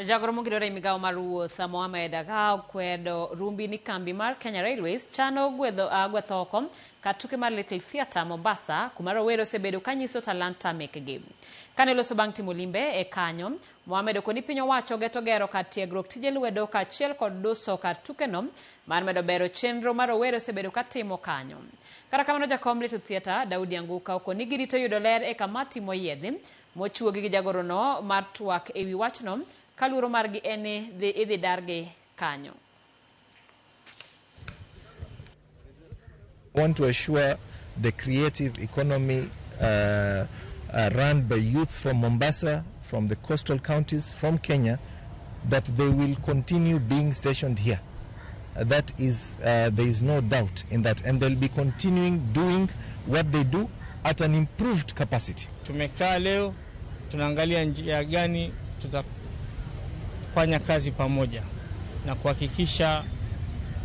Jagoro mongirore e migawo mar wuoth Mohamed Agha okwedo rumbi ni kambi mar Kenya Railways chano gwetho oko kar tuke mar Little Theatre Mombasa, kuma rowere osebedo kanyiso talanta mekgi. Kane oloso bang' timo limbe e kanyo, Mohamed okoni piny owacho geto gero kar tiegruok tije lwedo kaachiel kod duso kar tukeno mar medo bero chenro ma rowere osebedo katimo kanyo. Kata kamano, jakom Little Theatre Daudi Anguka okoni girito yudo ler e kamati moyiedhi mochuogi gi jagorono mar twak ewi wachno, ka luoro margi en ni idhi dargi kanyo. Want to assure the creative economy run by youth from Mombasa, from the coastal counties, from Kenya, that they will continue being stationed here. That is, there is no doubt in that, and they'll be continuing doing what they do at an improved capacity. Tumekaa leo tunaangalia njia gani tutafanya kazi pamoja na kuhakikisha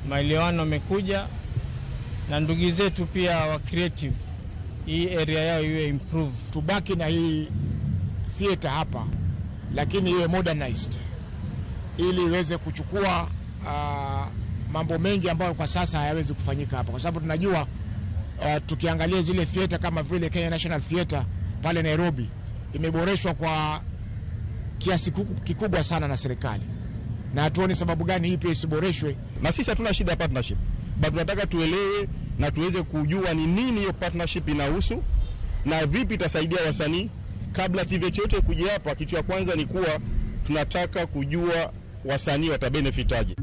maelewano yamekuja na ndugu zetu pia wa creative, hii area yao iwe improve. Tubaki na hii theater hapa, lakini iwe modernized ili iweze kuchukua mambo mengi ambayo kwa sasa hayawezi kufanyika hapa, kwa sababu tunajua tukiangalia zile theater kama vile Kenya National Theatre pale Nairobi imeboreshwa kwa kiasi kikubwa sana na serikali, na hatuoni sababu gani hii pia isiboreshwe. Na sisi hatuna shida ya partnership, but tunataka tuelewe na tuweze kujua ni nini hiyo partnership inahusu na vipi itasaidia wasanii. Kabla TVET yote kuja hapa, kitu ya kwanza ni kuwa tunataka kujua wasanii watabenefit aje.